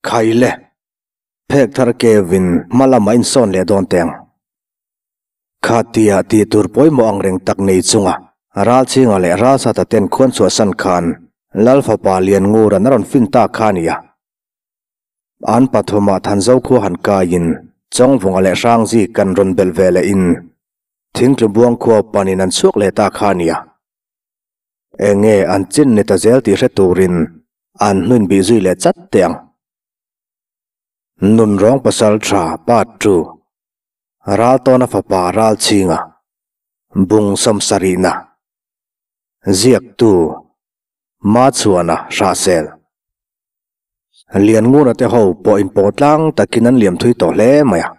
Khai le! Phek thar kevin hma lamah insawn leh dawn teh ang. Khatia tih tur pawimawh ang reng tak nei chunga Ralchhinga leh Ralsata ten khuan chhuahsan khan Lal fapa Lianngura'n a rawn fin ta kha a ni a. An pathumah Thanzo khua han kaiin Chawngvunga leh Hrangzi kan rawn belh ve lehin Thingtlubuang khua panin an chhuak leh ta kha a ni a. Enge an chin ni ta zel tih hre turin an hnuin bih zui leh chat teh ang. Nunrawng pasal tha part 2 Raltawna fapa Ralchhinga Bung Sawmsarihna Ziaktu Machhuana Hrahsel Lianngura te ho pawh inpawh tlang takin an liam thui tawh hle mai a.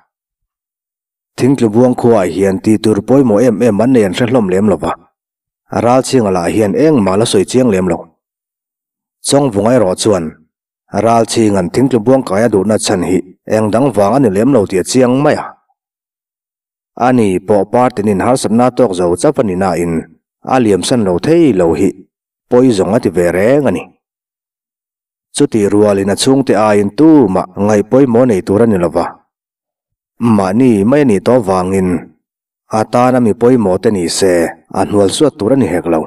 Thingtlubuang khuaah hian tih tur pawimawh em em an nei an hre hlawm lem lo va, Ralchhinga lah hian engmah la sawi chiang lem lo. Chawngvunga erawh chuan Ralchhinga'n Thingtlubuang kai a duhna chhan hi eng dang vang a ni lem lo tih a chiang mai a. Ani pawh party-nin harsatna tawk zo chauh a ni nain a liamsan lo thei lo hi pawi zawng a ti ve reng a ni. Chutih rualin a chhungte aiin tumah ngaih pawimawh nei tur a ni lo va. Mahni mai a nih tawh vangin a tana mi pawimawh te ni se a hnual suat tur a ni hek lo.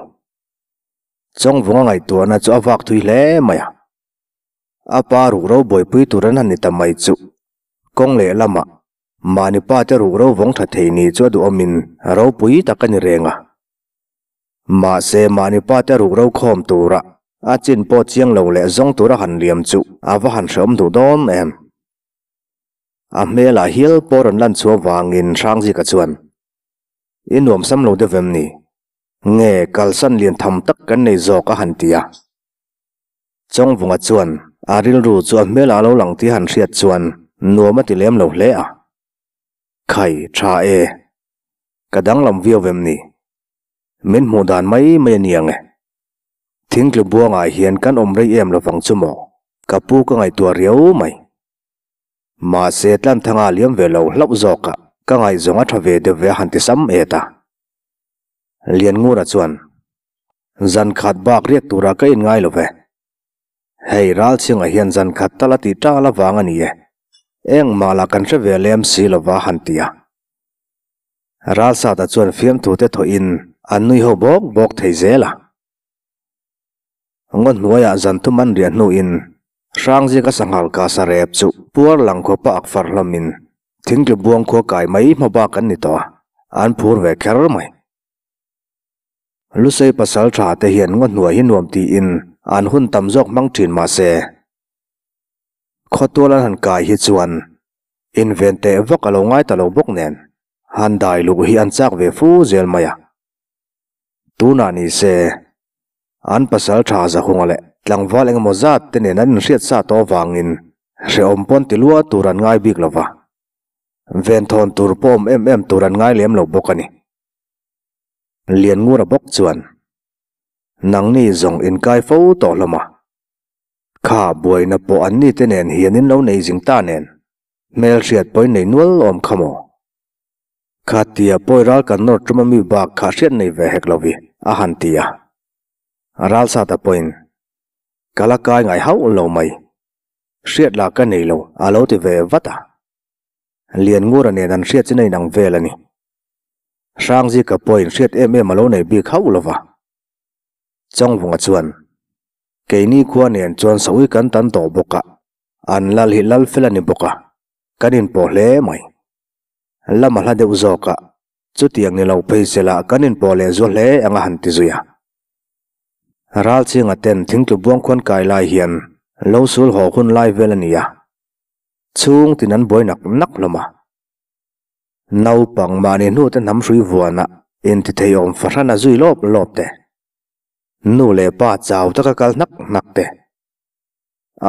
Chawngvunga ngaihtuahna chu a vak thui hle mai a. A pa rukro buaipui tur an han ni ta mai chu kawng lehlamah mahni pa te rukro vawng tha thei ni chu a duhawmin ropui tak a ni reng a. Mahse mahni pa te rukro khawm tura a chin pawh chiang lo leh zawng tura han liam chu a va han hreawm duh dawn em. A hmelah hial pawh rawn lan chhuah vangin Hrangzika chuan, I nuam sam lo deuh em ni? Nge kalsan lian tham tak kan nei zawk a han ti a. Chawngvunga chuan a rilru chu a hmelah a lo lang tih a han hriat chuan nuam a ti lem lo hle a. Khai, tha e. Ka danglam viau em ni? Min hmuh dan mai mai a ni ang e. Thingtlu buangah hian kan awm rei em lovang chu maw? Ka pu ka ngaihtuah riau mai. Mahse Tlanthanga liam ve lo hlauh zawk a, ka ngaihzawng a tha ve deuh ve a han ti sam et a. Lianngura chuan, Zan khat bak riak tura ka inngai lo ve. Hei Ralchhinga hian zan khat tal a tih tal avang a ni e. Engmah lah kan hre ve lem si lo va han ti a. Ralsata chuan fiamthu te thawhin an nui ho bawk bawk thei zel a. Ngaw hnuaiah zan thum an riah hnuin Hrangzika sanghal ka sa rep chu puar lang khawpa ak far hlawmin thingtlu buang khua kai mai hma bak an ni tawh a, an phur ve kher mai. Lusei pasal tha te hian ngaw hnuai hi nuam tiin an hun tam zawk hmang thin mah se, khawtual an han kai hi chuan inven teh vak a lo ngai ta lo bawk nen han dai luh hi an chak ve fu zel mai a. Tunah ni se, an pasal tha zahunga leh tlangval engemaw zat te nen an inhriat sa tawh avangin hrehawm pawn ti lua tur an ngai bik lo va, venthawn tur pawh awm em em tur an ngai lem lo bawk a ni. Lianngura bawk chuan, Nangni zawng inkai fo tawh hlawm a, kha buaina pawh anni te nen hian in lo nei zing ta nen, hmelhriat pawhin nei nual awm kha maw? Khatia pawi ral kan nawr tum a mi bak kha hriat nei ve hek lo vi, a han ti a. Ralsata pawhin, Ka la kai ngai hauh lo mai. Hriat lah ka nei lo, a lo ti ve vat a. Lianngura nen an hriat chin a inang vel a ni. Hrangzika pawhin hriat em em a lo nei bik hauh lo va. Chawngvunga chuan, Keini khua nen chuan sawi kan tan tawh bawk a, an lal hi lal fel a ni bawk a, kan inpawh hle mai. Lama hla deuh zawk a, chutiang ni lo phei se lah kan inpawh leh zual hle ang a han ti zui a. Ralchhinga ten thingtlu buang khuan kai lai hian lo sul haw hun lai vel a ni a, chhung tin an buai nak nak hlawm a. Naupang mahni hnute hnam hrui vuana intithei awm fahran a zui lawp lawp te, nu leh pa chau taka kal hnak hnak te,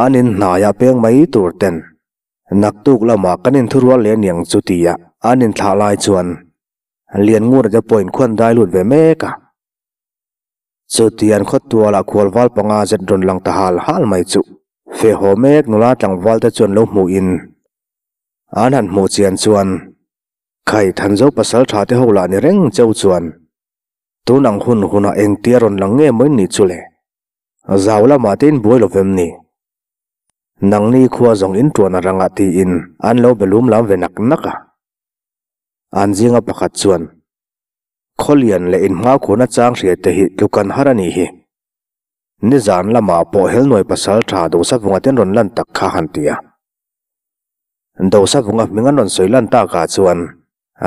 an inhnaiah peng mai tur ten Naktuk lamah kan inthurual leh aniang chu tia an inthlah lai chuan Lianngura te pawhin khuan dai lut ve mek a. Chutian khawtualah khualval panga zet rawn lang ta hal hal mai chu feh haw mek nula tlangval te chuan lo hmuhin an han hmuh chian chuan Khai Thanzo pasal tha te ho lah ni reng cheu chuan tun ang hun hunah engtia rawn lang nge maw in nih chu le? Zau lamah te in buai lo vem ni? Nangni khua zawng in tuan a rangah tiin an lo be lum lam ve nak nak a. An zinga pakhat chuan, Khawlian leh inhmaukhuna chang hria te hi tlukan har a nih hi. Nizan lamah pawh Helnuai pasal tha Dosavunga ten rawn lan tak kha han ti a. Dosavunga hming an rawn sawi lan takah chuan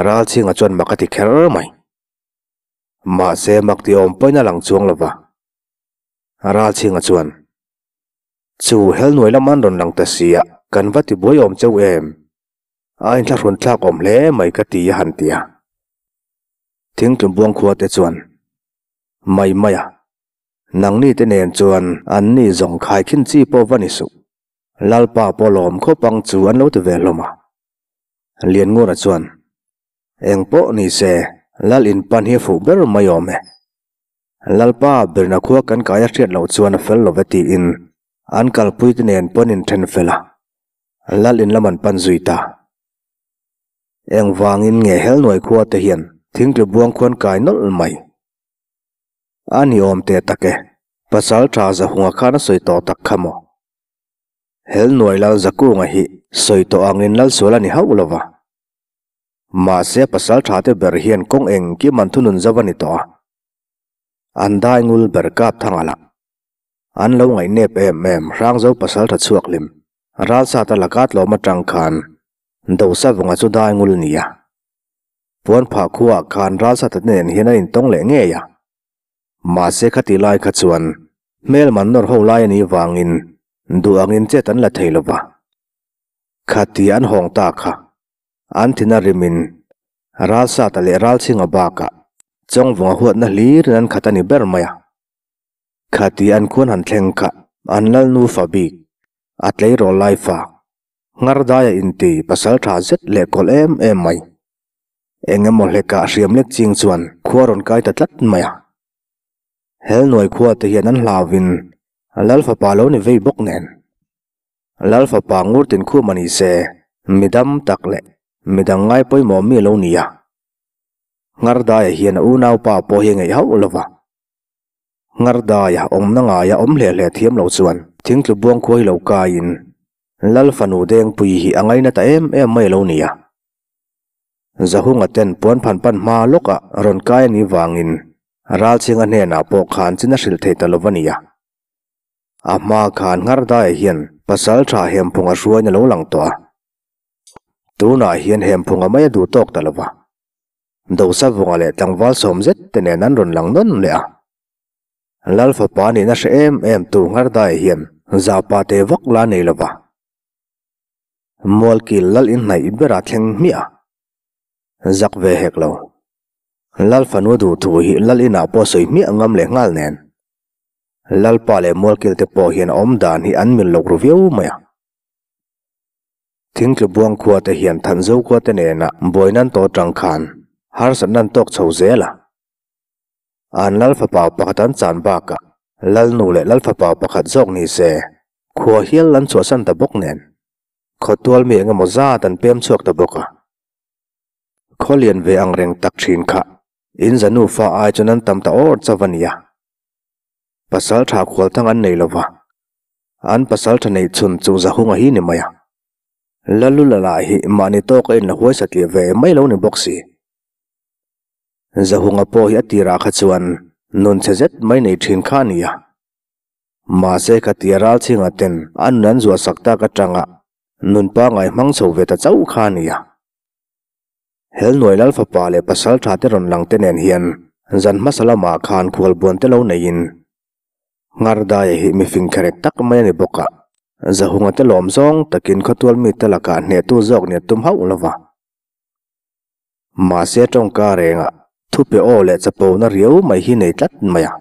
Ralchhinga chuan mak a ti kher mai. Mahse mak ti awm pawhin a lang chuang lo va. Ralchhinga chuan. Chu Helnuai lam an rawn lang ta si a, kan va ti buai awm cheu em? A inthlahrun thlak awm hle mai ka ti a han ti a. Thingtlumbuang khua te chuan, Mai mai a, nangni te nen chuan an ni zawng khaikhin chi pawh va ni suh. Lalpa pawh lawm khawp ang chu an lo ti ve hlawm a. Lianngura chuan, Eng pawh ni se, Lal inpan hi a fuh ber mai awm e. Lalpa berna khua kan kai a hriat loh chuan a fel lo ve tiin an kalpuite nen pawn in then fel a, Lal in lam an pan zui ta. Engvangin nge Helnuai khua te hian thingtlu buang khuan kai nawlh mai? A ni awm teh tak e, pasal tha Zahunga khan a sawi tawh tak kha maw? Helnuai Lal Zakunga hi sawi tawh angin Lal sual a ni hauh lo va. Mahse pasal tha te ber hian kawng engkim an thunun zo a ni tawh a. An dai ngul ber kap thang a lah. An lo ngaihnep em em Hrangzo pasal tha chhuak hlim Ralsata laka tlawm atang khan Dosavunga chu dai ngul a ni a. Puanphah khuaah khan Ralsata te nen hian an intawng leh ngei a. Mahse khati lai kha chuan hmelman nawr ho lai a nih vangin duh angin chet an la thei lo va. Khati an hawng ta kha An thin a rimin Ralsata leh Ralchhinga bakah Chawngvunga huatna hlirin an khat a ni ber mai a. Khati an khuan han thleng kha an lal nufa bik, a tleirawl lai fa, Ngardaia inti pasal tha zet leh kawlh em em mai. Eng emaw hlekah hriam lek ching chuan khua rawn kai ta tlat mai a. Helnuai khua te hian an hlauvin lal fapa lo ni vei bawk nen. Lal fapa ngur tin khum a ni se, mi dam tak leh mi dang ngai pawimawh mi lo ni a. Ngardaia hian a unaupa pawh hi a ngeih hauh lo va. Ngardaia awmna ngaia awm hle hle thiam lo chuan thingtlu buang khua hi lo kaiin Lal fanu Dengpui hi a ngaina ta em em mai lo ni a. Zahunga ten puan phan pan hma lawkah rawn kai a nih vangin Ralchhinga hnenah pawh khan chin a hrilh thei ta lo va ni a. A hma khan Nghardai hian pasal tha Hemphunga hruain a lo lang tawh a. Tunah hian Hemphunga mai a duh tawk ta lo va. Dosavunga leh tlangval sawm zet te nen an rawn lang nawn leh a. Lal fapa nihna hre em em tu Nghardai hian zapa te vak la nei lo va. Mualkil lal inhnaih ber a thleng hmiah a. Zak ve hek lo. Lal fanu duh thu hi lal inah pawh sawi hmiah ngam leh nghal nen. Lalpa leh Mualkil te pawh hian awm dan hi an mil lo ru viau mai a. Thingtlu buang khua te hian Thanzo khua te nena buai nan tawh tang khan harsatna an tawk chho zel a. An Lal fapa pakhat an chan bakah Lalnu leh Lal fapa pakhat zawk ni se khua hial an chhuahsan ta bawk nen khawtual mi engemaw zat an pem chhuak ta bawk a. Khawlian ve ang reng tak thin kha in za nufa ai chuan an tam ta awr chauh a nia. Pasal tha khual thang an nei lo va, an pasal tha neih chhun chu Zahunga hi ni mai a. Lalula lah hi mahni tawka in la huai satliah ve mai lo ni bawk si. Zahunga pawh hi a tirah kha chuan nun chhe zet mai nei thin kha a ni a. Mahse khatia Ralchhinga ten a nun an zuah sak tak atanga nun pangngai hmang chho ve ta chauh kha a ni a. Helnuai Lal fapa leh pasal tha te rawn lang te nen hian zan hmasa lamah khan khualbuan te lo neiin Nghardai hi mifing kherek tak mai a ni bawk a, Zahunga te lawm zawng takin khawtual mite lakah hnehtu zawk nia tum hauh lo va. Mahse tawngka rengah thupe aw leh chapona riau mai hi nei tlat mai a,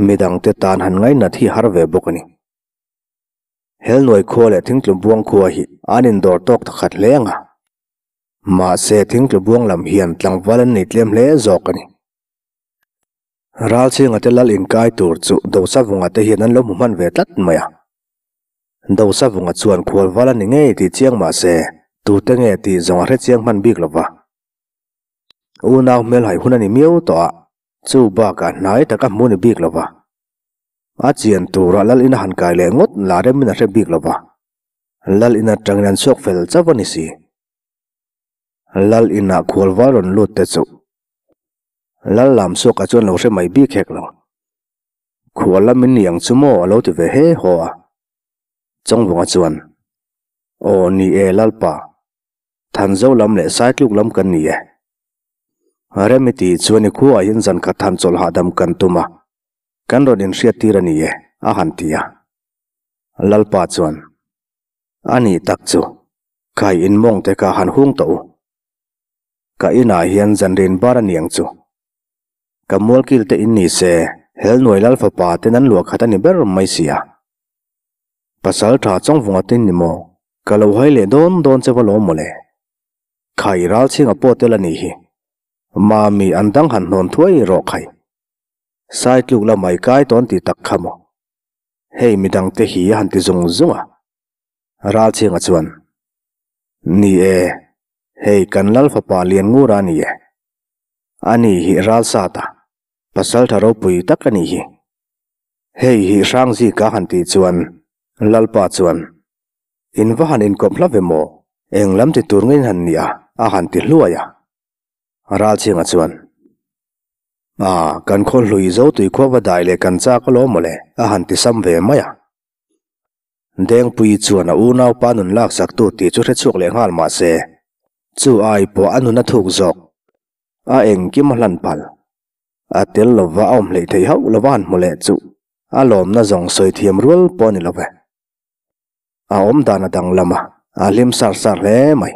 midangte tan han ngainat hi har ve bawk a ni. Helnuai khua leh Thingtlumbuang khua hi an indawr tawk thakhat hle ang a. Mahse, thingtlu buang lam hian tlangval an nei tlem hle zawk a ni. Ralchhinga te lal inkai tur chu Dosavunga te hian an lo hmu hman ve tlat mai a. Dosavunga chuan khualval a ni ngei tih chiang mahse, tute nge tih zawng a hre chiang hman bik lo va. Unau hmelhai hun a ni miau tawh a, chu bakah hnai taka hmu ni bik lo va. A chian turah lal in a han kai leh ngawt lah remin a hre bik lo va. Lal in atangin an chhuak fel chauh a ni si. Lal inah khualval rawn lut te chu Lal lam chhuakah chuan lo hre mai bik hek lo. Khual lam in ni ang chu maw a lo ti ve he haw a. Chawngvunga chuan, Aw ni e Lalpa, Thanzo lam leh Saitluk lam kan ni e. Remi ti chuan i khuaah hian zan khat han chawlh hahdam kan tum a, kan rawn inhriat tir a ni e, a han ti a. Lalpa chuan, A nih tak chu, kai in mawng te kha han hung tawh u. Ka inah hian zanrin bar a ni ang chu. Ka mualkil te in ni se, Helnuai Lal fapa ten an luah khat a ni ber mai sia. Pasal tha Chawngvunga tin ni maw? Ka lo hai leh dawn dawn che va lawm mawle. Khai Ralchhinga pawh tel a nih hi. Mami an dang han hnawn thuai rawh khai. Saitluk la mai kai tawn ti tak kha maw? Hei midang te hi a han ti zung zung a. Ralchhinga chuan, Ni e, hei kan Lal fapa Lianngura a ni e. Ani hi Ralsata, pasal tha ropui tak a nih hi. Hei hi Hrangzika han tih chuan Lalpa chuan, In va han inkawp hla ve maw? Eng lam ti tur ngei han nia? a han ti hluai a. Ralchhinga chuan, A, kan khaw hlui zo tui khua va dai leh kan chak alawm mawle, a han ti sam ve mai a. Dengpui chuan a unaupa nun laksaktu tih chu hre chhuak leh nghal mah se, chu ai pawh a nun a thuk zawk, a engkim a hlan phal. A tel lova a awm hleih theih hauh lova han hmu leh chu a lawmna zawng sawi thiam rual pawh a ni lo ve. A awm dan a danglam a, a hlim sar sar hle mai.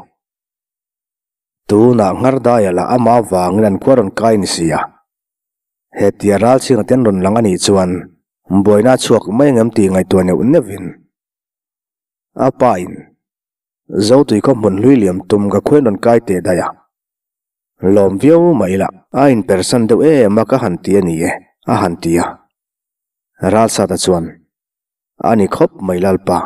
Tunah Nghar Daia lah amah avangin an khua rawn kai ni si a. Hetia ralchhinga ten rawn lang a nih chuan buaina a chhuak mai angem tih ngaihtuah neuh neuhin a pa in Zotui khaw hmun hlui liam tum ka khuain rawn kai teh daih a. Lawm viau mah ila, a inpersan deuh em a ka han ti a ni e, a han ti a. Ralsata chuan, A ni khawp mai Lalpa,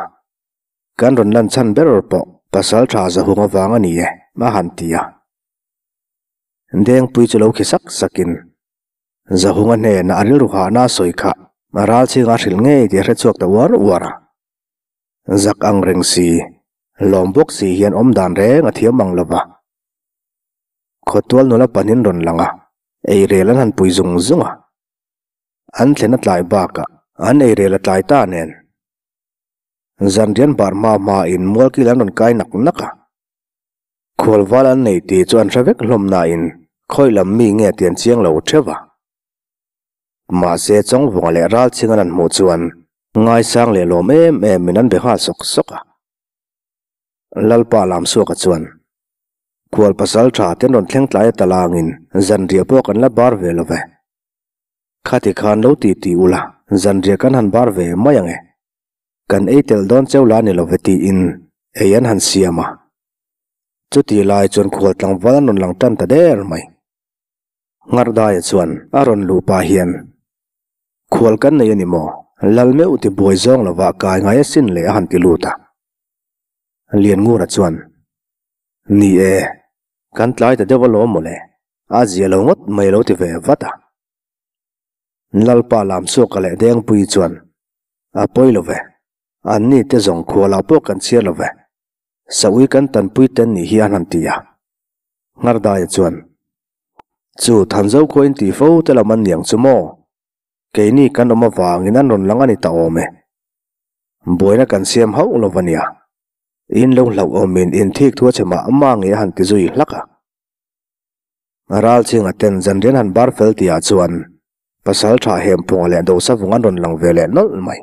kan rawn lan chhan ber pawh pasal tha zahung avang a ni e, a han ti a. Dengpui chu lo khi sak sakin, Zahunga hnenah a rilru hahna a sawi kha a ralchhinga a hrilh ngei tih a hrechhuak ta uar uar a. Zak ang reng si, lawm bawk si hian awm dan reng a thiam ang lova. Khawtual nula panin rawn lang a, eirel an han pui zung zung a. An thlen a tlai bakah an eirel a tlai ta nen. Zanrian bar hma hmain mualkil an rawn kai nak nak a. Khualval an nei tih chu an hre vek hlawm nain khawi lam mi nge tih an chiang lo theuh a. Mahse Chawngvunga leh Ralchhinga an hmuh chuan ngaisang leh lawm em emin an be nghal sawk sawk a. Lalpa Lamsuaka chuan, Khual pasal tha ten rawn thleng tlai a talangin zanriah pawh kan la bar ve lo ve. Khati khan lo ti ti ula, zanriah kan han bar ve mai ang e. Kan ei tel dawn cheu la ni lo ve tiin ei an han siam a. Chuti lai chuan khual tlangval an rawn lang tan ta der mai. Nghardaia chuan a rawn luh pah hian, Khual kan nei a ni maw? Lal meuh ti buai zawng lovah kai ngai asin le a han ti lut a. Lianngura chuan, Ni e, kan tlai ta deuh alawm mawle, a zia lo ngawt mai lo ti ve vat a. Lalpa Lamsuaka leh Dengpui chuan, A pawi lo ve, anni te zawng khualah pawh kan chhiar lo ve, Saui kan tanpui ten nih hi an han ti a. Nghardaia chuan, Chu Thanzo khua in ti fo te lam an niang chu maw? Keini kan awm avangin an rawn lang a ni ta awm e. Buaina kan siam hauh lo va nia. In lo hlauhawmin in thik thu a che mah mah nge a han ti zui hlak a. Ralchhinga ten zanrian han bar fel tihah chuan pasal tha Hemphunga leh Dosavung an rawn lang ve leh nawlh mai.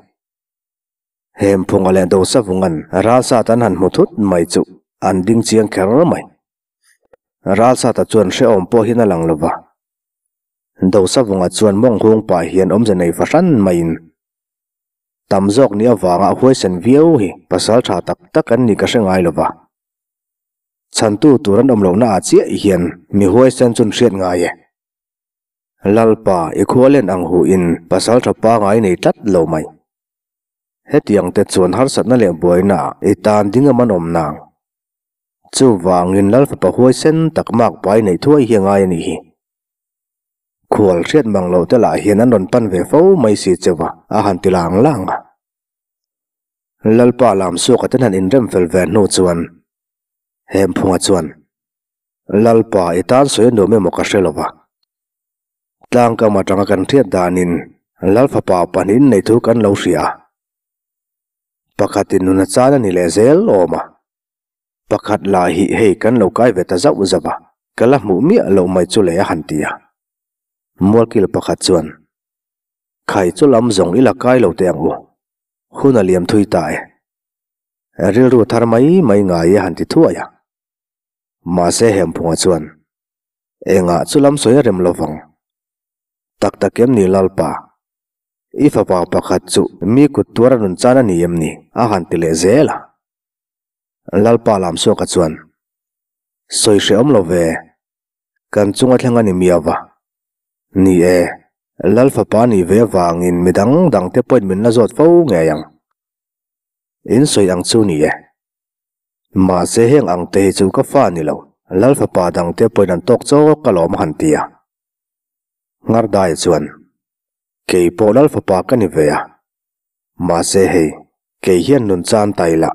Hemphunga leh Dosavungan Ralsat an han hmu thut mai chu an ding chiang kher mai. Ralsata chuan hrehawm pawh hian a lang lo va. Dosavunga chuan mawng hung pah hian awmze nei fahran maiin Tam zawk ni avanga a huaisen viau hi pasal tha tak tak an nih ka hre ngai lo va. Chhantu tur an awm lohna ah chiah hian mi huaisen chun hriat ngai e. Lalpa i khua len ang hu in pasal tha pangai nei tlat lo mai. Hetiang te chuan harsatna leh buaina ah i tan ding am an awm nang. Chuvangin Lal fapa huaisen tak mak pai neih thuai hi a ngai a nih hi. Khual hriat mang loh te lah hian an rawn pan ve fo mai si cheu a, a han ti lang lang a. Lalpa Lamsuaka ten han inrem fel ve hnu chuan Hemphunga chuan, Lalpa, i tan sawi a nuam emaw ka hre lo va. Tlangkam atanga kan hriat danin Lalfapa pahnihin nei thu kan lo hria a. Pakhatin nun a chan a ni leh zel awm a. Pakhat lah hi hei kan lo kai ve ta zauh zauh a, ka la hmuh miah loh mai chu le a han ti a. Mualkil pakhat chuan, Khai chu lam zawng i la kai lo teh ang u, hun a liam thui ta e. Rilru thar mai mai ngai e a han ti thuai a. Mahse Hemphunga chuan, Engah chu lam sawi a rem lo vang. Tak tak em ni Lalpa? I fapa pakhat chu mi kut tuar a nun chan a ni em ni? a han ti leh zel a. Lalpa Lamsuaka chuan, Sawi hrehawm lo ve, kan chunga thleng a ni miau va. Ni e, Lal fapa nih ve avangin mi dang dangte pawhin min la zawt fo ngei ang. In sawi ang chu ni e. Mahse heng ang te hi chu ka fa ni lo, Lal fapa dangte pawhin an tawk chawk alawm a han ti a. Nghardai chuan, Kei pawh Lal fapa ka ni ve a. Mahse hei, kei hian nun chan ta ila,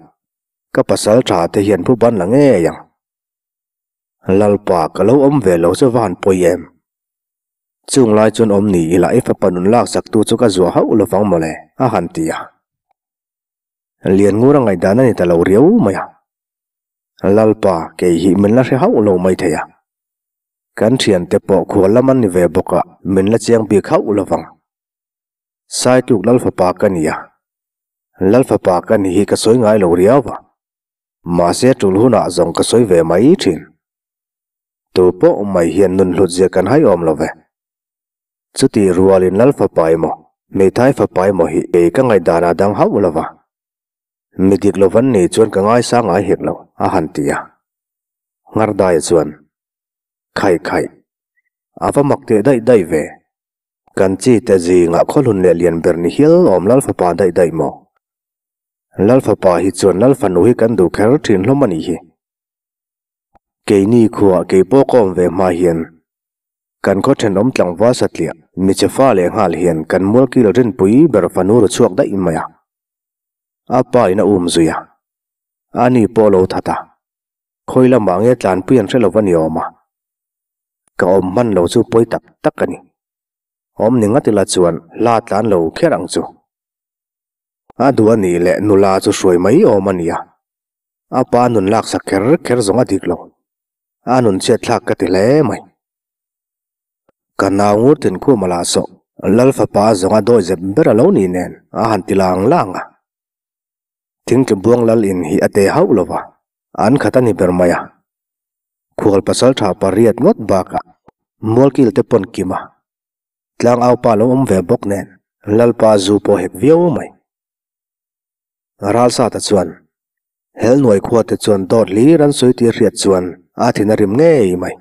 ka pasal tha te hian phu ban la ngei ang. Lalpa, ka lo awm ve lo chu va han pawi em? Chung lai chuan awm ni ila i fapa nun laksak tu chu ka zuah hauh lovang mawle, a han ti a. Lianngura ngaihdan a ni ta lo riau mai a. Lalpa, kei hi min la hre hauh lo mai thei a. Kan thiante pawh khual lam an ni ve bawk a, min la chiang bik hauh lovang. Saitluk Lalfapa ka ni a, Lalfapa ka ni hi ka sawi ngai lo riau va, mahse tul hunah zawng ka sawi ve mai thin. Tu pawh mai hian nun hlut zia kan hai awm lo ve. Chuti rualin Lalfapa emaw, Hmeithai fapa emaw hi kei ka ngaihdanah dang hauh lo va, mi dik lo van ni chuan ka ngaisang ngai hek lo, a han ti a. Nghardai chuan, Khaih khaih, a va mak teh daih daih ve. Kan chi te zingah khawhlun leh lian ber ni hial awm Lalfapa daih daih maw? Lalfapa hi chuan Lalfanu hi kan duh kher thin hlawm a nih hi. Keini khuah kei pawh ka awm ve hma hian kan khaw thenawm tlangval satliah miche fa leh nghal hian kan mualkil rinpui ber fanu ru chhuak daih mai a. A pa in a um zui a. Ani pawh lo that a. Khawi lamah nge tlanpui an hre lo va ni awm a. Ka awm hman lo chu pawi tak tak a ni. Awm ni ngat ila chuan hla tlan lo kher ang chu. A duh a nih leh nula chu hruai mai awm a nia. A pa nun laksak kher kher zawng a dik lo. A nun chhiat thlak ka ti hle mai. Ka nau ngur thin khum a la sawh. Lal fapa zawng a dawi zep ber a lo nih nen a han ti lang lang a. Thingtlubuang lal in hi a te hauh lo va, an khat a ni ber mai a. Khual pasal tha pariat ngawt bakah Mualkil te pawn kim a, tlangau pa lo awm ve bawk nen Lalpa zu pawh hek viau mai. Ralsata chuan Helnuai khua te chuan dawt hlir an sawi tih a hriat chuan a thin a rim ngei mai.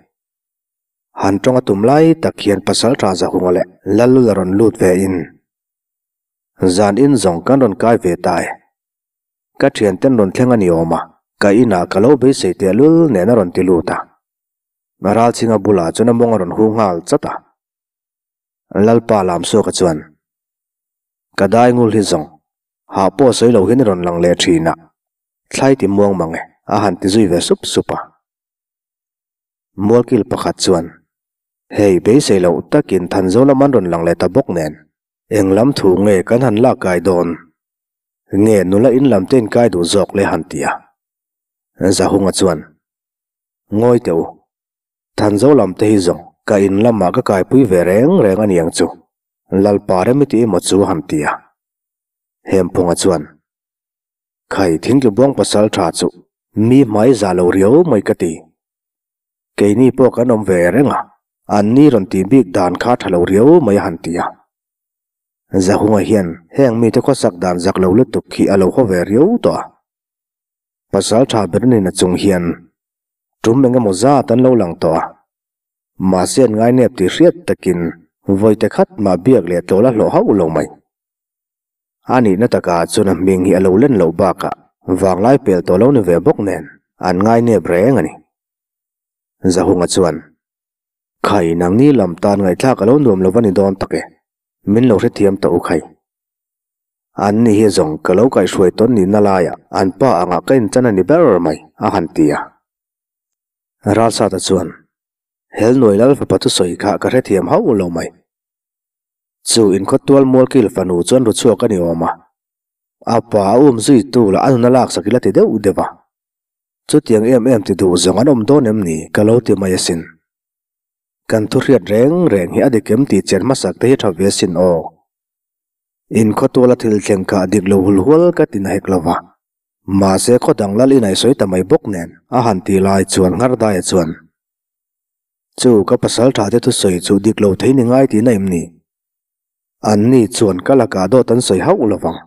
Han tawng a tum lai tak hian pasal tha Zahunga leh Lallula rawn lut ve in zan in zawng kan rawn kai ve ta e. Ka thianten rawn thleng a ni awm a, ka inah ka lo beisei teh lul nen a rawn ti lut a. Ralchhinga bulah chuan a mawng a rawn hu nghal chat a. Lalpa Lamsuaka chuan, Ka dai ngul hi zawng, hah pawh sawi lo hian i rawn lang leh thin a, thlai ti muang mang e, a han ti zui ve sup sup a. Mualkil pakhat chuan, Hei, beisei loh takin Thanzo lam an rawn lang leh ta bawk nen, eng lam thu nge kan han lak kai dawn? Nge nula in lam te in kai duh zawk le han ti a. Zahunga chuan, Ngawi teh u, Thanzo lam te hi zawng ka in lamah ka kaipui ve reng reng a niang chu, Lalpa rem i ti emaw chu han ti a. Hemphunga chuan, Khai thingtlubuang pasal tha chu mi hmai za lo riau mai ka ti. Keini pawh kan awm ve reng a, an ni rawn tih bik dan kha tha lo riau mai a han ti a. Zahunga hian heng mite khawsak dan zak lo lutuk hi a lo haw ve riau tawh a. Pasal tha ber nen a chung hian tum eng emaw zat an lo lang tawh a. Mahse an ngainep tih hriat takin vawite khat mah biak leh tlawl a hlawh hauh lo mai. A nihna takah chuan a hming hi a lo len loh bakah vanglai pel tawh lo ni ve bawk nen an ngainep reng a ni. Zahunga chuan Khai, nangni lam tan ngaihthlak a lo nuam lo va ni dawn tak e. Min lo hrethiam tawh u khai. An ni hi zawng ka lo kaihhruai tawn nihna laiah an pa angah ka inchan a ni ber mai, a han ti a. Ralsata chuan, Helnuai lal fapa thusawi kha ka hrethiam hauh lo mai. Chu inkhawtual mualkil fanu chuan ru chhuak a ni awm a. A pa a um zui tu lah a nuna laksak ila ti deuh deuh a. Chutiang em em ti duh zawng an awm dawn em ni ka lo ti mai asin. Kan thu hriat reng reng hi a dik em tih chen hmasak te hi tha ve asin aw. Inkhawtuala thil thleng kha a dik lo hul hual ka ti na hek lo va. Mahse khaw dang lal inai sawi ta mai bawk nen a han ti lai chuan Nghardaia chuan, Chu ka pasal tha te thusawi chu dik lo thei ni ngai tihna em ni? Anni chuan ka lakah dawt an sawi hauh lo vang.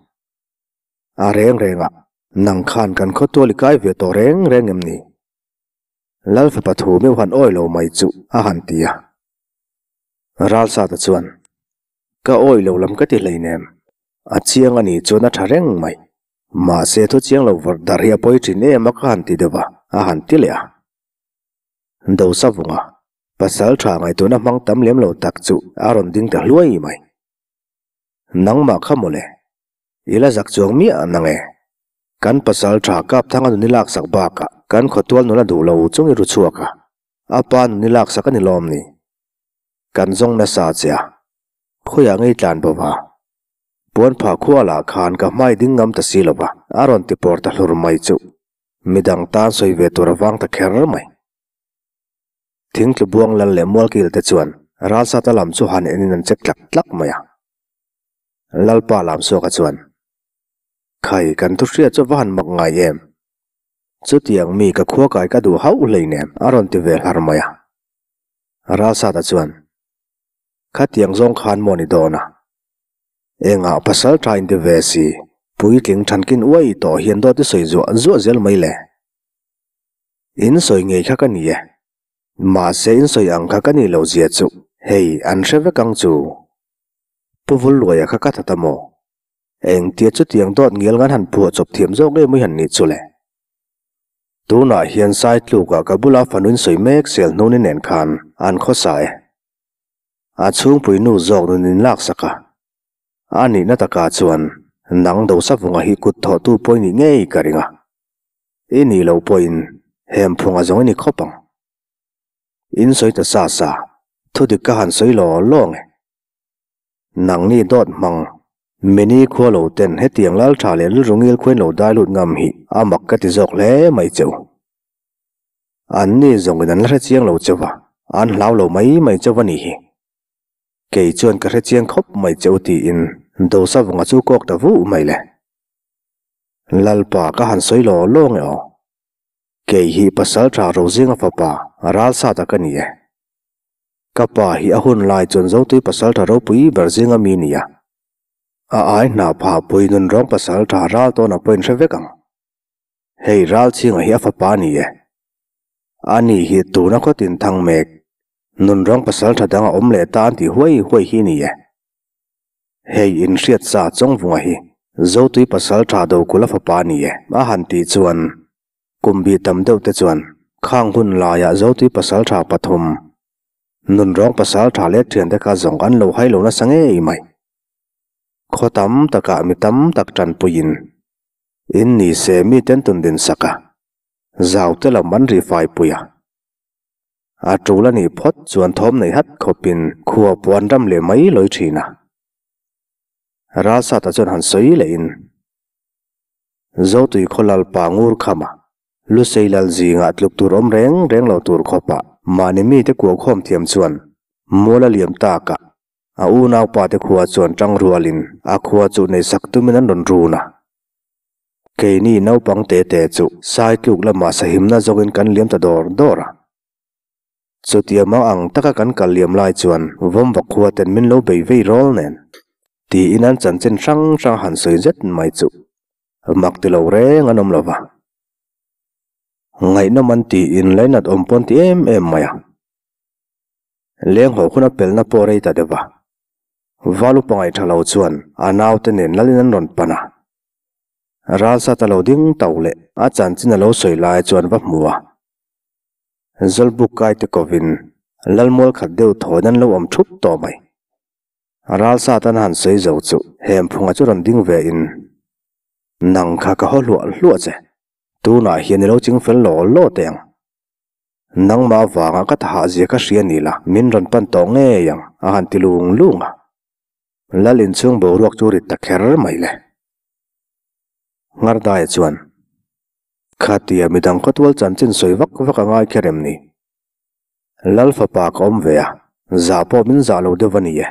A reng rengah, nang khan kan khawtual i kai ve tawh reng reng em ni? Lal fapa thu meuh han awi lo mai chu a han ti a. Ralsata chuan, Ka awi lo lam ka ti hleinem. A chiang a nih chuan a tha reng mai. Mahse thu chiang lo vawrh dar hi a pawi thin em a ka han ti deuh a, a han ti leh a. Dosa vunga pasal tha ngaihtuahna hmang tam lem lo tak chu a rawn ding ta hluai mai. Nangmah kha mawle, i la zak chuang miah nang e. Kan pasal tha kap thanga nun i laksak bakah kan khawtual nula duh lo chung i ru chhuak a, a pa nun i laksak a ni lawm ni? Kan zawng nasa che a, khawiah ngei tlan bo va? Puan phah khua lah khan ka hmai ding ngam ta si lo va, a rawn ti pawr ta hlur mai chu. Midang tan sawi ve tur a vang ta kher mai. Thingtlu buang lal leh mualkil te chuan Ralsata lam chu han enin an check tlak tlak mai a. Lalpa Lamsuaka chuan, Khai, kan thu hriat chu va han mak ngai em? Chutiang mi ka khua kai ka duh hauh hleinem, a rawn ti ve hlar mai a. Ralsata chuan, Khatiang zawng khan maw ni dawn a? Engah pasal tha inti ve si, puitling thankin uai tawh hian dawt i sawi zuah zuah zel mai le. In sawi ngei kha ka ni e. Mahse in sawi ang kha ka nih loh zia chu hei an hre vek ang chu. Pu Vulluaia kha ka that a maw? Engtia chutiang dawt ngial ngan han phuah chawp thiam zawk em mai han nih chu le. Tunah hian Saitlukah ka bula fanuin sawi mek sel hnuni nen khan an khawsa e. A chhungpui nu zawk nun in laksak a. A nihna takah chuan nang Dosavunga hi kut thawhtu pawh i nih ngei ka ring a. I nih loh pawhin hem phunga zawng i ni khawp ang. In sawi ta sa sa, thudik ka han sawi law law ang e. Nangni dawt hmang, mini khua lo ten hetiang lal tha leh rilru ngil khuain lo dai lut ngam hi a mak ka ti zawk hle mai cheu. Anni zawngin an la hre chiang lo cheu va, an hlau lo mai mai cheu va nih hi. Kei chuan ka hre chiang khawp mai cheu tiin Dosa vunga chu kawk ta vuh mai le. Lalpa ka han sawi law law nge aw. Kei hi pasal tha Rozinga fapa Ralsata ka ni e. Ka pa hi a hun lai chuan Zotui pasaltha ropui ber zinga mi ni a. A ai hna pha pui nun rawng pasaltha ral tawn a pawhin hre vek ang. Hei Ralchhinga hi a fapa a ni e. Ani hi tuna khawtin thang mek nun rawng pasaltha dang a awm leh ta an tih huai huai hi ni e. Hei inhriat sa Chawngvunga hi Zotui pasaltha Dokula fapa a ni e a han tih chuan Kum bih tam deuh te chuan khang hun laiah Zotui pasaltha pathum, nunrawng pasaltha leh thiante kha zawng an lo hai lo nasa ngei mai. Khaw tam takah mi tam tak tanpuiin in ni se miten tun din sak a, zau te lam an ri fai pui a. A tul a nih phawt chuan thawm nei hat khawpin khua puan ram leh mai lawi thin a. Ralsata chuan han sawi lehin. Zotui khaw lalpa ngur khama Lusei lal zingah tluk tur awm reng reng lo tur khawpah mahni mite kuahkhawm thiam chuan mual a liam takah a unaupa te khua chuan tang rualin a khua chu neisak tumin an rawn run a. Keini naupang te te chu sai tluk lamah sahimna zawngin kan liam ta dawr dawr a. Chutia mang ang taka kan kal liam lai chuan Vawmva khua ten min lo bei vei rawl nen tiin an chanchin hrang hrang han sawi zet mai chu mak ti lo reng an awm lo va. Ngaihnawm an tiin lainat awm pawn ti em em mai a. Leng haw hun a pelna pawh rei ta deuh a. Val upa ngaih tha lo chuan a naute nen lalin an rawn pan a. Ralsat a lo ding tau leh a chanchin a lo sawi lai chuan va hmu a. Zawlbuk kai te kovin Lalmual khat deuh thawn an lo awm thup tawh mai. Ralsat an han sawi zo chu Hemphunga chu rawn ding ve in, Nang kha ka haw hluah hluah che, tunah hian i lo ching fel law law teh ang. Nangmah avanga ka thahah zia ka hria ni la, min rawn pan tawh ngei ang, a han ti lung lung a. Lal inchhung boruak chu rit ta kher mai le. Ngardaia chuan, Khatia midang khawtual chanchin sawi vak vak a ngai kher em ni? Lal fapa ka awm ve a, zah pawh min zah lo deuh a ni e.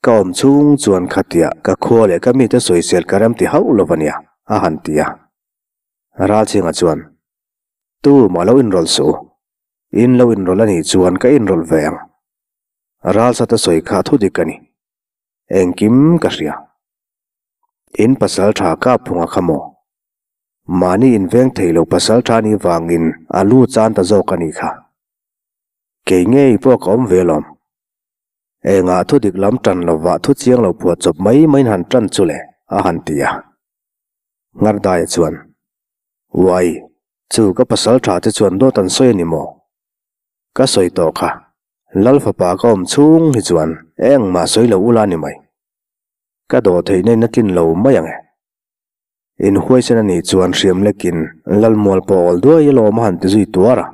Ka awm chhung chuan khatia ka khua leh ka mite sawisel ka rem ti hauh lo a nia, a han ti a. Ralchhinga chuan, Tumah lo inrawlh suh u. In lo inrawlh a nih chuan ka inrawlh ve ang. Ralsata sawi kha thu dik a ni. Engkim ka hria. In pasal tha kap phunga kha maw? Mahni inveng thei lo pasal tha nih vangin a lu chan ta zawk a nih kha. Kei ngei pawh ka awm ve alawm. Engah thu dik lam tan lovah thu chiang lo phuah chawp mai maiin han tan chu le, a han ti a. Ngardaia chuan, Uai, chu ka pasal tha te chuan dawt an sawi a ni maw? Ka sawi tawh kha, Lal fapa ka awm chhung hi chuan engmah sawi lo ula ni mai. Ka dawh theihna in a tlin lo mai ang e. In huaisen a nih chuan hriam lekin Lal mual pawh awl duai alawm a han ti zui tuar a.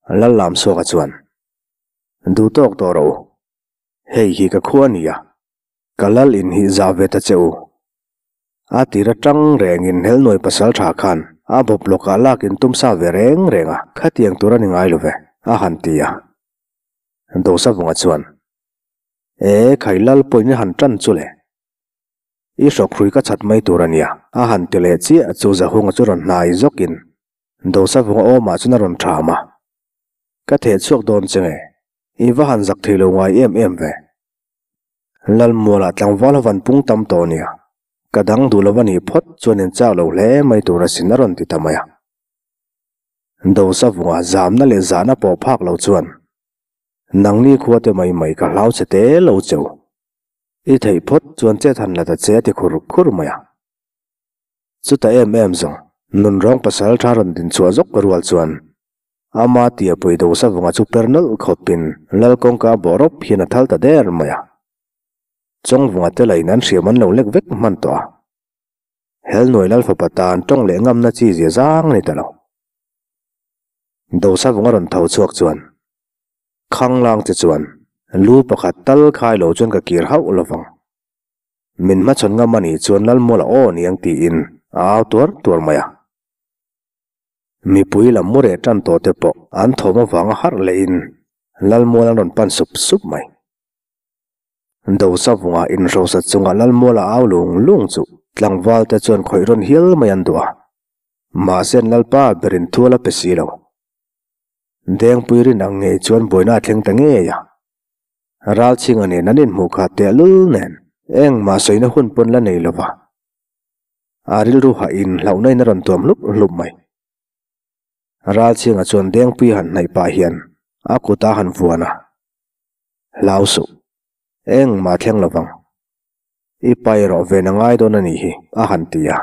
Lal Lamsuaka chuan, Duh tawk tawh rawh u. Hei hi ka khua a ni a, ka lal in hi zah ve ta che u. A tir atang rengin Helnuai pasal tha khan a bawp lawkah lak in tum sa ve reng reng a, khatiang tur a ni ngai lo ve, a han ti a. Dosavunga chuan, E, khai lal pawhin i han tan chu le. I hrawkhrui ka chhat mai tur a nia, a han ti leh chiah chu Zahunga chu rawn hnai zawkin Dosavunga awmah chuan a rawn tham a. Ka theh chhuak dawn che nge, i va han zak thei lo ngai em em ve. Lalmualah tlangval ho van pung tam tawh nia, ka dang duh lo a nih phawt chuan in chak lo hle mai tur asin a rawn ti ta mai a. Dosa vunga zamna leh zahna pawh phak lo chuan nangni khua te mai mai ka hlau che te lo cheu. I theih phawt chuan chet han la ta che a ti khur khur mai a. Chuta em em zawng nunrawng pasal tha rawn din chhuah zawk rual chuan Ama tia pui dosa vunga chu per nawlh khawpin lal kawngka bawh rawp hian a thal ta der mai a. Chawng vunga te lain an hriam an lo lek vek hman tawh a. Helnuai lal fapa tan tawng leh ngamna chi zia zang a ni ta lo. Dosa vunga rawn tho chhuak chuan Khanglang che chuan lu pakhat tal khai lo chuan ka kir hauh lo vang. Min hmachhawn ngam a nih chuan Lalmuala aw niang tiin a au tuar tuar mai a. Mipui lam mu reh tan tawh te pawh an thawm avanga harh lehin Lalmual an rawn pan sup sup mai. Dosa vunga inhrosa chunga Lalmuala au lung lung chu tlangval te chuan khawih rawn hial mai an duh a, mahse an Lalpa berin thual a pe si lo. Dengpui rin ang ngei chuan buaina a thleng ta ngei a, Ralchhinga nen an inhmuh kha tehlul nen engmah sawina hun pawn la nei lova. A rilru hahin hlauhna in a rawn tuam hlup hlup mai. Ralchhinga chuan Dengpui han hnaih pah hian a kut a han vuan a, Hlau suh, engmah thleng lo vang. I pa erawh ven a ngai dawn a nih hi, a han ti a.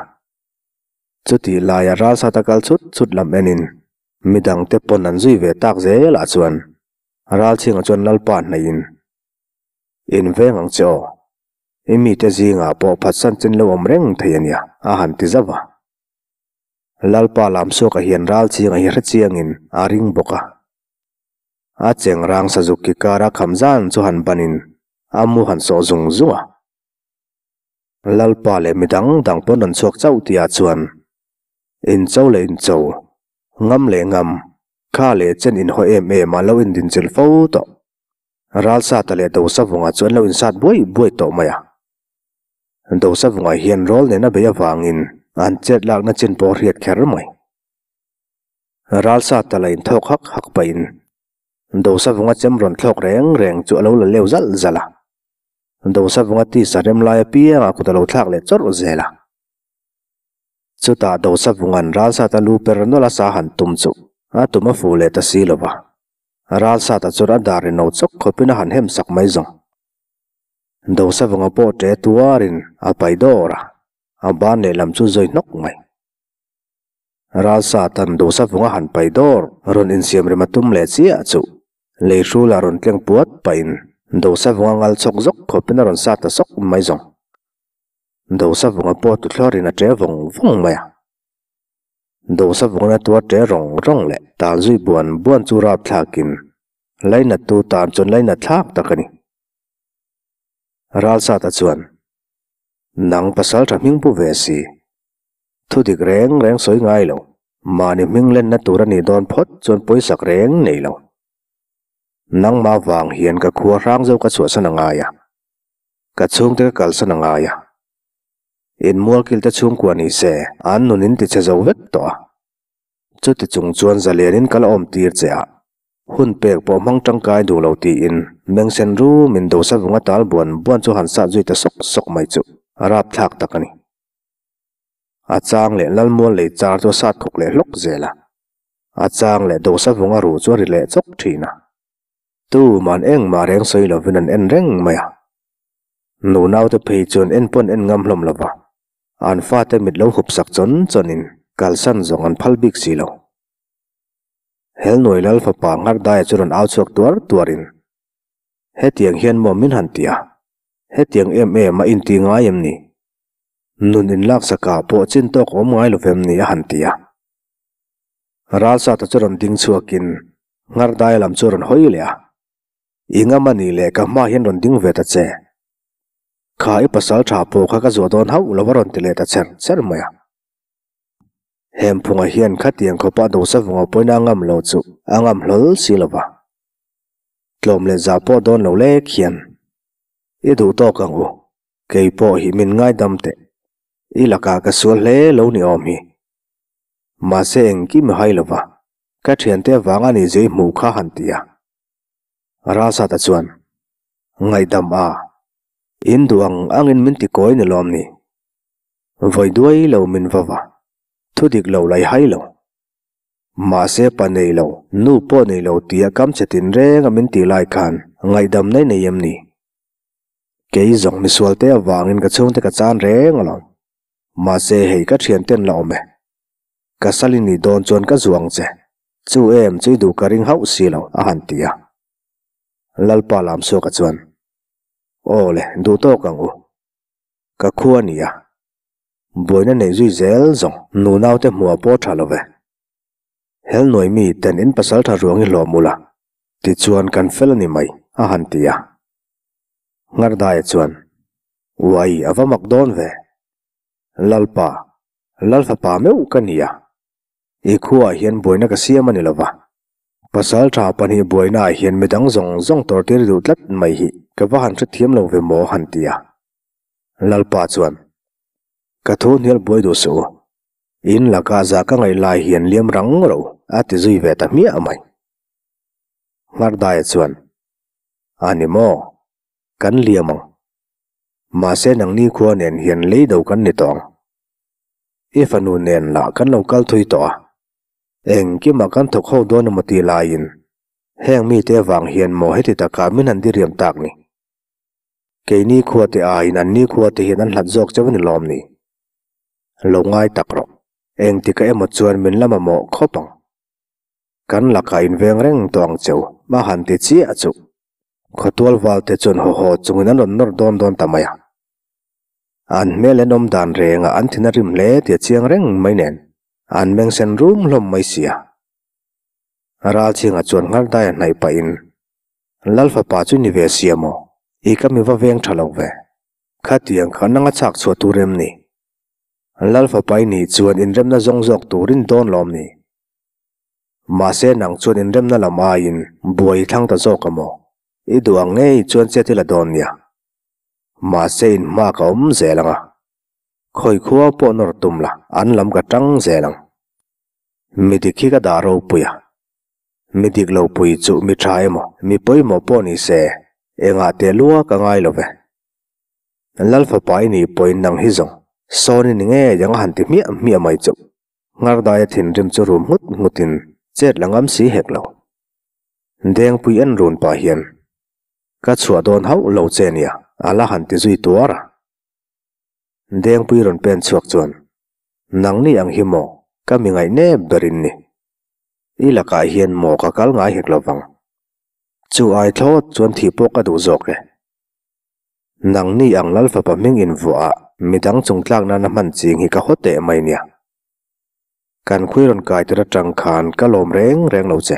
Chutih laia Ralsata kal chut chut lam enin midangte pawn an zui ve tak zelah chuan Ralchhinga chuan Lalpa hnaihin, Inveng ang che aw. I mite zingah pawh phatsan chin lo awm reng thei a nia, a han ti zauh a. Lalpa Lamsuaka hian ral chingah hi hre chiangin a ring bawk a. A cheng rang sazuk ki kara kham zan chu han banin a mu han sawh zung zung a. Lalpa leh midang dang pawn rawn chhuak chauh tihah chuan incho leh incho, ngam leh ngam, kha leh chen inhaw em em a lo indinchilh fo tawh. Ralsata leh Dosavunga chu an lo insat buai buai tawh mai a. Dosavunga hian rawl nen a bei avangin an chet lakna chin pawh a hriat kher mai. Ralsata la inthawk hak hak pahin Dosavunga chem rawn thlawk reng reng chu a lo la leu zalh zalh a. Dosavunga tisa rem lai apiangah kut a lo thlak leh chawrh zel a. Chutah Dosavunga'n Ralsata lu per nawlh a sa han tum chu a tum a fuh leh ta si lo va. Ralsata chuan a dar ino chawk khawpin a han hem sak mai zawng. Dosavunga pawh ṭe tuarin a pai dawr a, a ban lehlam chu zawi hnawk mai. Ralsatan Dosavunga han pai dawr rawn insiam rem a tum leh chiah chu lei hrula rawn tleng puat pahin Dosavunga ngal chawk zawk khawpin a rawn sat ta sawk mai zawng. Dosavunga pawh tuthlawrin a ṭe vawng vawng mai a. Dosavunga tuar ṭe rawng rawng leh tan zui buan buan chu rap thlakin lainattu tan chuan lainat thlak tak a ni. Ralsata chuan, Nang pasal ṭha hming pu ve si. Thu dik reng reng sawi ngai lo. Mahni hming lenna tur a nih dawn phawt chuan pawisak reng nei lo. Nangmah vang hian ka khua hrang zo ka chhuahsan a ngai a, ka chhungte ka kalsan a ngai a. Inmualkil te chhungkua ni se an nun in tichhe zo vek tawh a. Chuti chung chuan zalianin ka la awm tir che a, hun pek pawh hmang tangkai duh lo tiin mengsen rum in dosa vunga tal buan buan chu han sat zui ta sawk sawk mai chu a rapthlak tak a ni. A chang leh Lalmual lei char chu a sat khawk leh hlawk zel a. A chang leh dosa vunga ruh chu a ri leh chawk thin a. Tuman engmah reng sawi lovin an en reng mai a. Nu naute phei chuan en pawn en ngam hlawm lova, an fate mit lo hup sak chawn chawnin kalsan zawng an phal bik si lo. Helnuai lal fapa Nghardaia chu rawn au chhuak tuar tuarin, Hetiang hian maw min han ti a? Hetiang em em a inti ngai em ni? Nun inlaksakah pawh chin tawk awm ngai lovem ni a han ti a. Ralsata chu rawn ding chhuakin Nghardaia lam chu a rawn hawi leh a. I ngam a nih leh ka hma hian rawn ding ve ta che. Kha i pasal tha pawh kha ka zuah dawn hauh lo a rawn ti leh ta cher cher mai a. Hemphunga hian khatiang khawpa dosa vunga pawina a ngam lo chu a ngam hlawl si lo va. Tlawm leh zah pawh dawn lo lek hian i duh tawk ang u, kei pawh hi min ngaidam teh. I lakah ka sual hle lo ni awm hi. Mahse engkim i hai lova, ka thiante avanga ni zui hmuh kha han ti a. Ralsata chuan, Ngaihdam a, in duh ang angin min ti kawi ni lawm ni? Vawi duai lo min va va, thu dik lo lai hai lo. Mahse pa nei lo, nu pawh nei lo tia kam che tin reng a min ti lai khan ngaihdam nei nei em ni? Kei zawng misualte avangin ka chhungte ka chan reng alawm. Mahse hei ka thianten la awm e. Ka sal i nih dawn chuan ka zuang che. Chu em chu i duh ka ring hauh si lo, a han ti a. Lalpa Lamsuaka chuan, Aw le, duh tawk ang u. Ka khu a ni a. Buaina neih zui zel zawng nu naute hmuh a pawh tha lo ve. Helnuai mi ten in pasal tha ruang i hlawm ula, tichuan kan fel a ni mai, a han ti a. Nghardaia chuan, Uai, a va mak dawn ve. Lalpa, Lalfapa meuh ka ni a. I khuaah hian buaina ka siam a ni lo va. Pasal tha pahnih buainaah hian midang zawng zawng tawrtir duh tlat mai hi ka va han hrethiam lo ve maw han ti a. Lalpa chuan, Ka thu hnial buai duh suh u. In lakah zah ka ngaih lai hian liam rang ro a ti zui ve ta hmiah mai. Nghardaia chuan, A ni maw? Kan liam ang. Mahse nangni khua nen hian lei do kan ni tawh ang. I fanu nen lah kan lo kal thui tawh a. Engkimah kan thawk ho dawn emaw tih laiin heng mite avang hian maw heti takah min han diriam tak ni. Keini khuate aiin anni khuate hian an hlat zawk chauh a ni lawm ni? Lo ngai tak rawh. Engtikah emaw chuan min la mamawh khawp ang. Kan lakah inveng reng tawh ang cheu, a han ti chiah chu. Khawtual valte chuan haw haw chungin an rawn nawr dawn dawn ta mai a. An hmel en awm dan rengah an thin a rim hle tih a chiang reng mai nen, an meng sen rum hlawm mai si a. Ralchhinga chuan Nghardai a hnaih pahin, Lal fapa chu ni ve sia maw? I ka mi va veng tha lo ve. Khatiang kha nanga chhak chhuah tur em ni? Lal fapa i nih chuan inremna zawng zawk turin dawn lawm ni? Mahse nang chuan inremna lam aiin buai i thlang ta zawk a maw? I duh ang ngei chuan chet i la dawn nia. Mahse in hma ka awm zel ang a. Khawi khua pawh nawr tum la, an lam ka tang zel ang. Mi dik hi ka dah ropui a. Mi dik lo pui chu mi tha emaw, mi pawimawh pawh ni se, engah teh lua ka ngai lo ve. Lal fapa i nih pawhin nang hi zawng, sawn i ni ngei ang a han ti hmiah hmiah mai chu. Nghardaia thinrim chu rum nghut nghutin chet la ngam si hek lo. Dengpui en run pah hian, Ka chhuah dawn hauh lo che nia, a la han ti zui tuar a. Dengpui rawn pen chhuak chuan, Nangni ang hi maw, ka mi ngaih nep ber in ni. I lakah hian maw ka kal ngai hek lo vang. Chu ai thlawt chuan thih pawh ka duh zawk e. Nangni ang Lal fapa hming invuah ah midang chung tlak nana hman ching hi ka haw teh mai nia. Kan khui rawn kai tir atang khan ka lawm reng reng lo che.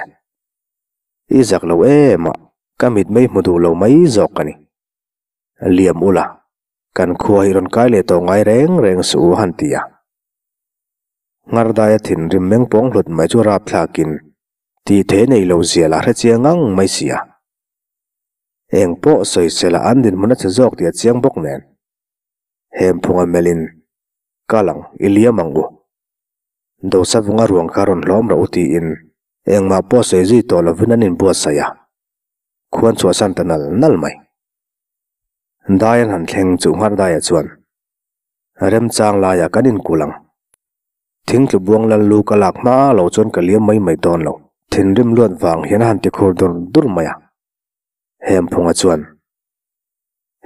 I zak lo em a, ka mit mei hmu duh lo mai zawk ka ni. Liam ula, kan khua hi rawn kai leh tawh ngai reng reng suh u a han ti a. Ngardaia thinrim meng pawng hlut mai chu rapthlakin tih thei nei lo zia lah hre chiang ngang mai si a. Eng pawh sawisela an dinhmun a che zawk tih a chiang bawk nen. Hemphunga melhin Kal ang, i liam ang u. Dosavunga ruang kha rawn hlawm rawh u tiin engmah pawh sawi zui tawh lovin an inbuatsaih a, khuan chhuahsan ta nal nal mai. Dai an han thleng chu Nghar Daia chuan, Remchang laiah kan inkulh ang. Thingtlu buang lal lu ka lak hma lo chuan ka liam mai mai dawn lo. Thinrim luat vang hian a han ti khur dur dur mai a. Hemphunga chuan,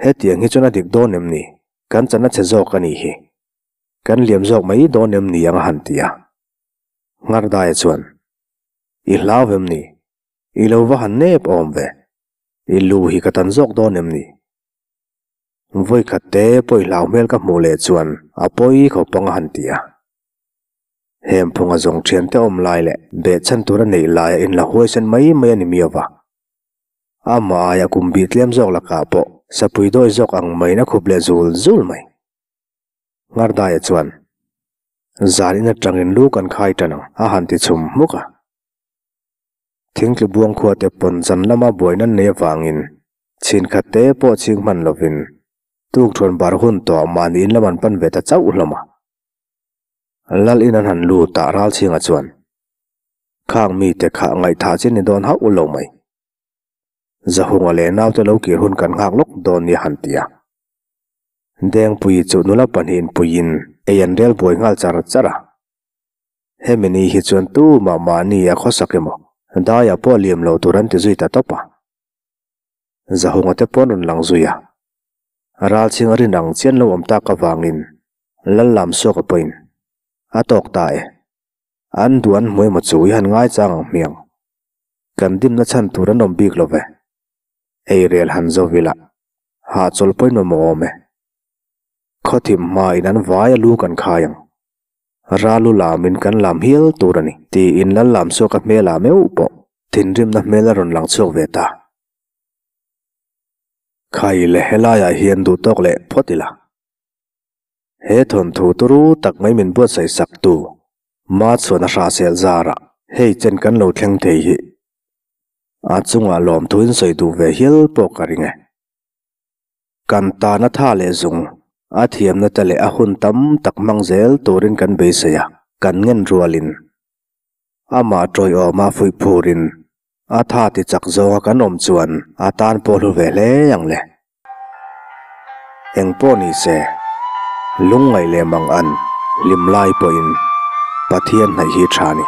Hetiang hi chuan a dik dawn em ni? Kan chan a chhe zawk a nih hi. Kan liam zawk mai dawn em ni ang a han ti a. Ngardaia chuan, I hlau em ni? I lo va han nep awm ve. I lu hi ka tan zawk dawn em ni? Vawikhat te pawi hlau hmel ka hmuh leh chuan a pawi khawp ang a han ti a. Hemphunga zawng thiante awm lai leh behchhan tur a neih laia inla huaisen mai mai a ni miau va. Amah aia kum bih tlem zawk lakah pawh sapui dawi zawk ang maiin a khup leh zul zul mai. Ngardaia chuan, Zan in atangin lu kan khai tan ang, a han ti chhum hmuk a. Thingtlu buang khuate pawn zan lama buaina nei avangin chhin khat te pawh chhing hman lovin tukthuan bar hun tawh mahni in lam an pan ve ta chauh hlawm a. Lal in an han lut a Ralchhinga chuan, Khang mite kha ngaihthah chin ni dawn hauh lo mai. Zahunga leh naute lo kir hun kan nghak lawk dawn nia han ti a. Dengpui chu nula pahnihin puiin ei an rel buai nghal char char a. Hemi ni hi chuan tumah mahni a khawsak emaw daiah pawh liam lo tur an ti zui ta tawp a. Zahunga te pawn rawn lang zui a. Ralchhing a rin ang chian lo awm tak avangin Lal Lamsuaka pawhin a tawk ta e. An duh an hmu emaw chu i han ngaichang ang hmiang. Kan dimna chhan tur an awm bik lo ve. Eirel han zo vila, hahchawl pawhin mamawh awm e. Khawthim hmain an vai a lu kan khai ang. Ralu lamin kan lam hial tur a ni, tiin Lal Lamsuaka hmelah meuh pawh thinrimna hmel a rawn lang chhuak ve ta. Khai le helaiah hian duh tawk leh phawt ila. He thawnthu turu tak mai min buatsaih sak tu Ma chuan a hrahsel zarah hei chen kan lo thleng thei hi a chungah lawmthu in sawi duh ve hial pawh ka ring e. Kan tana tha leh zung a thiamna te leh a hun tam tak hmang zel turin kan beisei a, kan ngen rualin amah tawiawma fuih phurin a tha ti chak zawnga kan awm chuan a tan pawh hlu ve hle ang le. Eng pawh ni se, lungngaih leh mang an hlim lai pawhin Pathian hnaih hi tha ni.